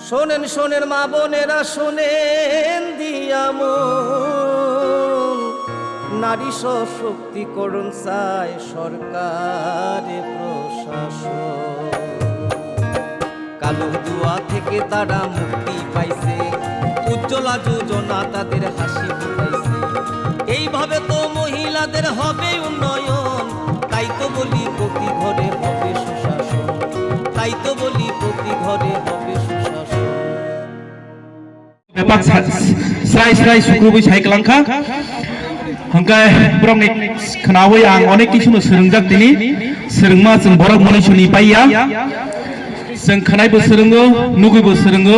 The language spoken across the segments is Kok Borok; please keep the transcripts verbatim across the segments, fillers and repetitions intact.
শোনেন, শোনেন মা বোনেরা, শোনেন দিয়া মন, নারী সশক্তিকরণ চায় সরকার প্রশাসন। কালো ধোঁয়া থেকে তারা মুক্তি পাইছে, উজ্জ্বলা যোজনা তাদের হাসি ফুটাইছে। এইভাবে তো মহিলাদের হবে উন্নয়ন, তাই তো বলি প্রতি ঘরে হবে সুশাসন, তাই তো বলি প্রতি ঘরে হবে সুশাসন। Bebak sa-, srai srai sukrubwi sai kwlangkha. Hwnkhe borokni khnaui ang onek kisuno swrwngjak tini. Swrwngma chwng borok mwnwi suni paiya. Chwng khwnaibo swrwngo, nuguibo swrwngo,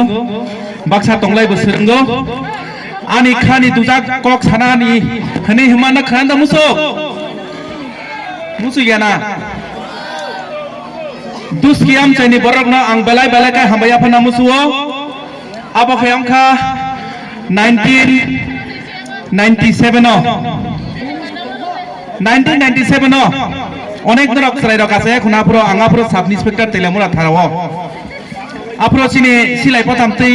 baksa tonglaibo swrwngo. Ani khani dujak kok sanani hwnwi hwnma no khna da muchuk? Muchuk ya na? Duski amchaini borokno ang belai belai khe hambai yaphana muchuo. Abo khe wngkha nineteen ninety-seven o. Nineteen ninety-seven o onek norok chwrairok achai khuna, aphuru ang aphuru sub inspector Teliamura tharao. Aphuru chini silai potham twi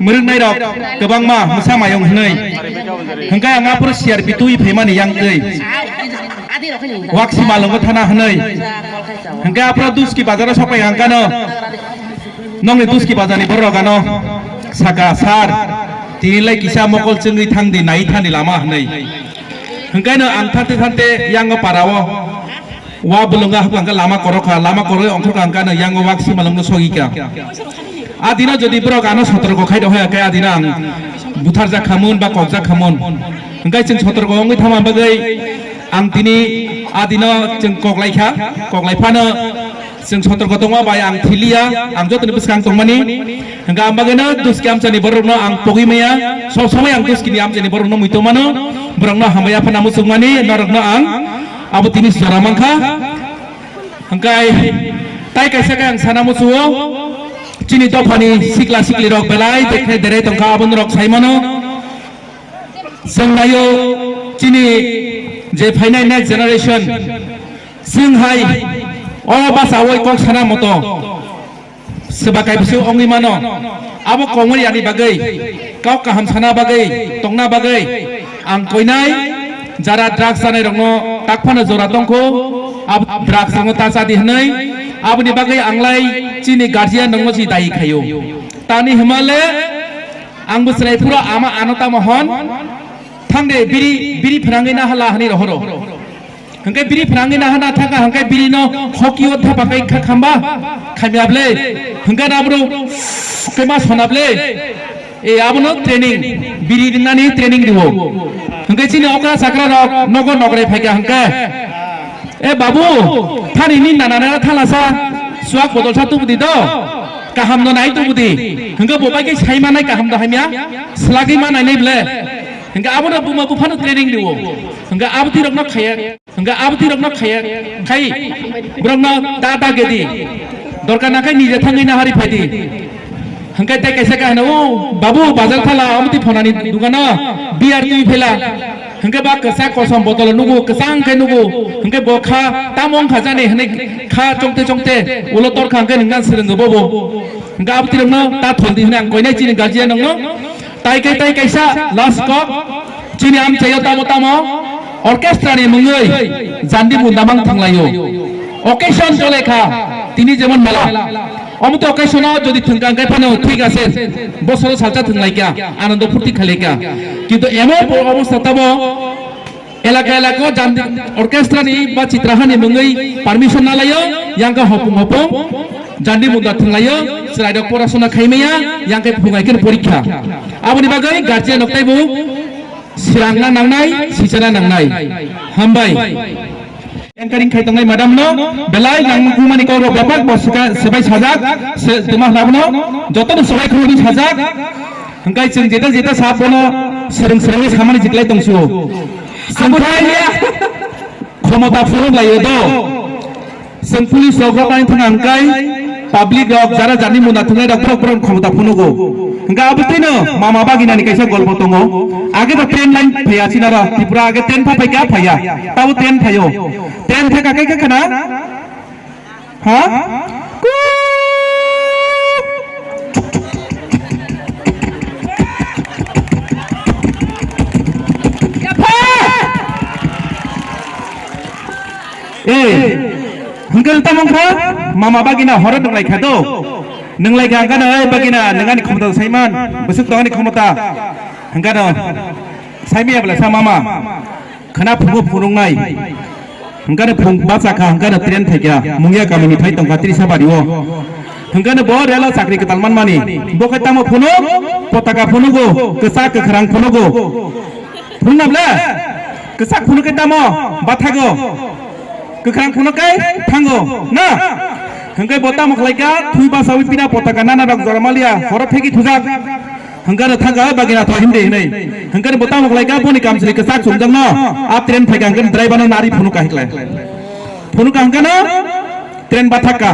mwrwknairok kwbangma mwsa mayung hwnwi. Hwnkhe ang aphuru C R P twi phaimani yang twi. Waksi malungo thana hwnwi. Hwnkhe aphuru Duski bazaro sokpai hangkano. Nongni Duski bazarni borok ano saka, "Sir, tini lai kisa mokol chwngwi thang di, nai thani lama," hwnwi. Hwnkhe no ang thante thante yango parao wa bolonga hwnkha lama korokha, lama koroi ongkhorkha hwnkha no yango waksi malungno sogikha. A dino jodi borok ano sotorko khai rok haya khe a dino ang butharjak khamun ba kokjak khamun. Hwnkhe chwng sotorko wngwi thangma bagwi ang tini a dino chwng koklaikha, koklai phano chwng sotorko tongma bai ang thiliya, ang jotoni bwskang tongmani. Hwnkhe ang bagwino Duski amchani borokno ang pogwi maya, sob somoi ang Duskini amchani borokno mui tongmano, borokno hambai yaphana muchungmani norokno ang abo tini jora mankha. Hwnkhe tai kaisa khe ang sana muchuo, chini dophani sikla siklirok belai dekhe derai tongkha, abo norok saimano. Chwng naio chini je phainai next generation, chwng hai o bachaui kok sana moto swba kaibwswk wngwi mano. Abo kongwi yani bagwi, kok kaham sana bagwi, tongna bagwi ang koinai jara drugs chanai rokno tak phano jora tongkho, abo drugs rokno ta chadi hwnwi. Aboni bagwi anglai chini guardian rokno si dayi khaio. Tani hwnmale ang bo chwrai phuru ama ano tamo hwn. Thang de biri, biri phrangwi na hala hani rohoro. Hwnkhe biri phrangwi na hana thangkha hwnkhe biri no hoki o thepa kai kha khamba khamya ble. Hwnkhe na bro kema sona ble. E abono training, biri nani training diwo. Hwnkhe chini okra chakra rok nogo nogre phaikha hwnkhe. E babu, thani ni nana nana thalasa, suak bodol sa tubudi do, kaham no nai tubudi. Hwnkhe bo bai khe sai manai kaham do hamya, slagwi manai nai ble. Hwnkhe abono buma buphano training diwo. Hwnkhe aboti rokno khaya, hwnkhe aboti rokno khaya, khai borokno ta ta gedi. Dorkar na khai nije thangwi na hari phaidi. Hwnkhe tei kaisa khe hino, "O babu, bazar thala, amtwi phonani dukano beer twi phela." Hwnkhe ba kwchak kosom botolo nugo, kwchang khe nugo. Hwnkhe bo kha, "Tamo wngkha jani?" hwnwi kha chongte chongte ulo torkha hwnkhe nwngna swrwngo bobo. Hwnkhe abotwi rokno ta thon di hwnwi ang koinai chini guardian rokno. Tai kai tai kaisa last kok. Chini amchaio tamo tamo orchestra ni mungwi jandi mundamang thwnglaio. Occasion chole kha, tini jemon mela. Omo to occasion o jodi thwngkha hwnkhe phano thik ase, bosoro salsa thwnglaikha, anando phurti khailaikha. Kintu emo bo-, obostha tamo elaka elaka o jandi orchestra ni ba chitraha ni mungwi permission nalaio, yang khe hopung hopung jandi munda thwnglaio, chwrairok porasona khaimaya, yang khe phungai khe porikha. Aboni bagwi guardian rok taibo Swrangna nangnai, sichana nangnai. Hambai. Anchoring khai tongnai madam no, belai nangmani kok rok bebak bo swka-, swbai sajak, se-, tuma hwnabwno, jotono swbai khulumni sajak. Hwnkhe chwng jeta jeta sap bono swrwng swrwngwi samani jiklai tongsuo. Chwng khai khomota phunuk laio do. Chwng police rok rok ani thwng ang kai, public rok jara jani muna thwngnai rok borok borok khomota phunugo. Hwnkhe abo tino mama bagina ni kaisa golpo tongo. Age to train line phaiya chinaro, Tripura age train pha phaikha phaiya. Tabo train phaio. Train phaikha khe khe khana? Ha? Ei, hwnkhe tamo wngkha, mama bagina horo nwnglai kha do. Nwnglai kha hwnkhe no, ei bagina, nwng ani khomota saiman, bwswk tong ani khomota. Hwnkhe no, saimaya bwla sa mama. Khwna phungo phunuknai. Hwnkhe no phung bacha kha, hwnkhe no train phaikha, Mungia kamini phai tongkha Trisabari o. Hwnkhe no bo relo chakri kwtal manmani. Bo khe tamo phunuk, potaka phunugo, kwchak kwkhrang phunugo. Phunukna bwle? Kwchak phunuk khe tamo bathago. Kwkhrang phunuk khe thango. Na? Hwnkhe bo tamo khlaikha, thwi basawi pina potaka nana rok jora maliya, horo phegi thujak. Hwnkhe no thangkha, "Oi bagina tho himdi," hinwi. Hwnkhe no bo tamo khlaikha, boni kamchwlwi kwchak chumjakno, a train phaikha hwnkhe driver no nari phunukha hiklai. Phunukha hwnkhe no train bathakha.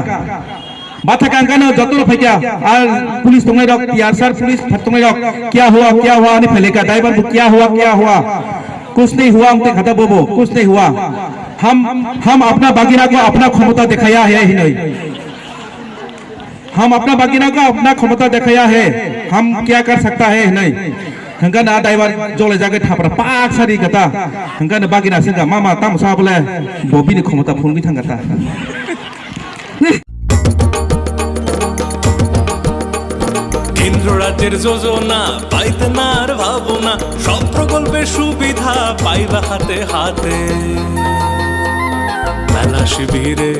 Bathakha hwnkhe no joto no phaikha, a police tongnai rok, T R sir police tongnai rok, "Kya hua, kya hua?" hinwi phailekha, driver bo, "Kya hua, kya hua? Kuch nahi hua," wngtwi khata bobo, "Kuch nahi hua. Hum, hum apna bagina ko apna khomota dikhaya hai," hinwi. "Hum apna bagina ko apna khomota dikhaya hai, hum kya kar sakta hai," hinwi. Hwnkhe no driver jole jagwi thapra pak sari kata. Hwnkhe no bagina swngkha, "Mama, tamo sa bole?" Bo bini khomota phunugwi thangkha ta. কেন্দ্র রাজ্যের যোজনা, পাইতে না আর ভাবনা, সব প্রকল্পের সুবিধা পাইবা হাতে হাতে। মেলা শিবিরে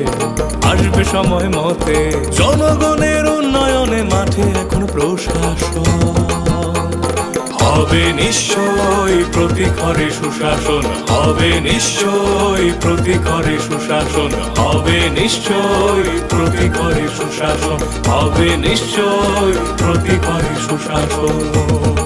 আসবে সময় মতে, জনগণের উন্নয়নে মাঠে এখন প্রশাসন। হবে নিশ্চয় প্রতি ঘরে সুশাসন, হবে নিশ্চয় প্রতি ঘরে সুশাসন, হবে নিশ্চয় প্রতি ঘরে সুশাসন, হবে নিশ্চয় প্রতি ঘরে সুশাসন।